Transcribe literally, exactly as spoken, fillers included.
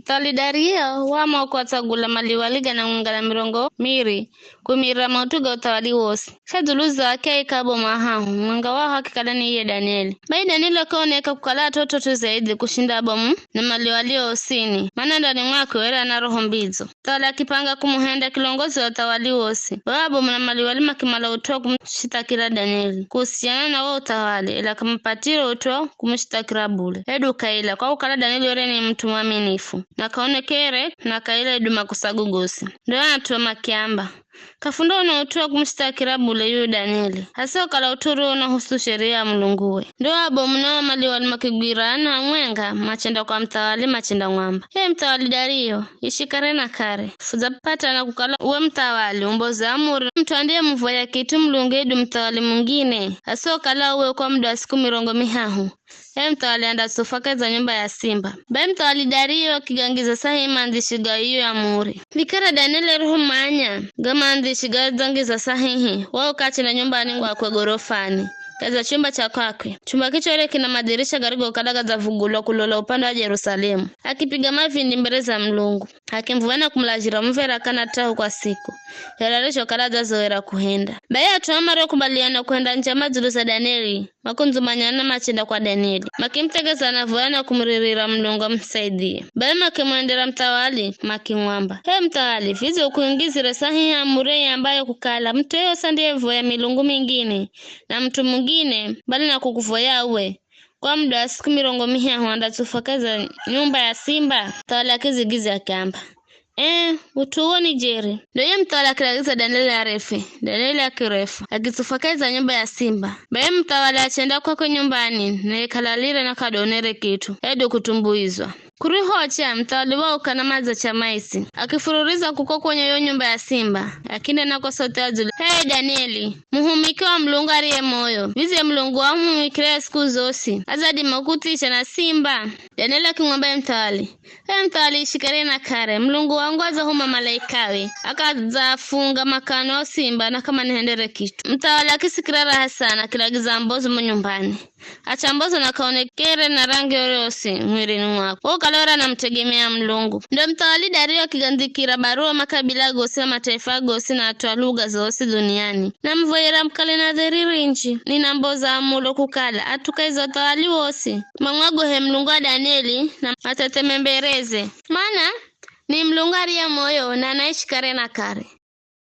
Thawali Dario waamua kuatsagula maliwali gana mwenga na mirongo miri kuimirira maut'u ga uthawali wosi. Sha dzulu zake aika abomu ahahu, mwenga waho akikala ni iye Danieli. Bai Danieli akaoneka kukala at'ot'ot'o zaidhi kushinda abomu na maliwali osini, mana ndani mwakwe were ana roho mbidzo. Thawali akipanga kumuhenda kilongozi wa uthawali wosi. Bai abomu na maliwali makimala ut'u wa kumushithakira Danieli kuhusiana na wo uthawali, ela k'amapatire ut'u wa kumushithakira bule. Hedu kaila, kwa kukala Danieli were ni mut'u mwaminifu, na k'aonekere na kaila hedu makosa gogosi. Ndo at'u makiamba, "K'afundaona ut'u wa kumushithakira bule yuyu Danieli, hasiokala ut'u uriwo unahusu sheria ya Mulunguwe." Ndo abomu na o maliwali makigwirana hamwenga, machenda kwa muthawali, machendamwamba, "H'e muthawali Dario, ishi kare na kare, fudzapatana kukala uwe muthawali umboza amuri, mut'u andiyemuvoya kit'u Mulungu hedu muthawali mungine, hasiokala uwe kwa muda wa siku mirongo mihahu, h'e muthawali andatsufwa kahi za nyumba ya simba." Bai muthawali Dario akigangiza sahihi mandzishi ga iyo amuri. Vikara Danieli arihomanya ga mandzishi gadzangiza sahihi, wauka achenda nyumbani kwakwe gorofani, kahi za chumba cha kwakwe. Chumba kicho were kina madirisha garigokala gadzavugulwa kulola upande wa Jerusalemu. Akipiga mavindi mbere za Mulungu, akimuv̱era na kumulazhira muv̱era kana tahu kwa siku, ela arizhokala adzazoera kuhenda. Bai at'u aa mariokubaliana kuhenda njama dzulu za Danieli, makundzumanyana machenda kwa Danieli, makimuthekeza na vuya na kumuririra Mulungu amusaidhie. Bai makimwendera muthawali, makimwamba, "H'e muthawali, vidze ukuingizire sahihi amuri iambayo kukala mut'u yeyosi andiyevoya milungu mingine na mut'u mungine, mbali na kukuvoya uwe, kwa muda wa siku mirongo mihahu andatsufwa kahi za nyumba ya simba?" Muthawali akidzigidzya akiamba, "Ee, ut'u uwo ni jeri." Ndo ye muthawali akilagiza Danieli arefwe. Danieli akirefwa, akitsufwa kahi za nyumba ya simba. Bai muthawali achenda kwakwe nyumbani, naye k'alalire na k'adonere kit'u, hedu kutumbuizwa. Kurihocha, muthawali wauka na madza cha maisi, akifururiza kuko kwenye yo nyumba ya simba, akinena kwa sauti ya dzulu, "H'e Danieli, muhumiki wa Mulungu ariye moyo, vidze Mulungu wamuhumikira siku zosi, adzadima kukuthisha na simba?" Danieli akimwamba ye muthawali, "H'e muthawali, ishi kare na kare, Mulungu wangu adzahuma malaikawe, akadzafunga makanwa o simba na k'amanihendere kit'u." Muthawali akisikira raha sana, akilagiza ambozi mo nyumbani. Achamboza na k'aonekere na rangi yoyosi mwirini mwakwe. Wo ukala were anamutegemea Mulungu. Ndo muthawali Dario akigandzikira barua makabila gosi na mataifa gosi na at'u a lugha zosi dhuniani, namuvoyera mukale na dheri rinji. Ninamboza amulo kukala at'u kahi za uthawali wosi mamwagohe Mulungu wa Danieli na mathetheme mbereze. Mana ni Mulungu ariye moyo na anaishi kare na kare.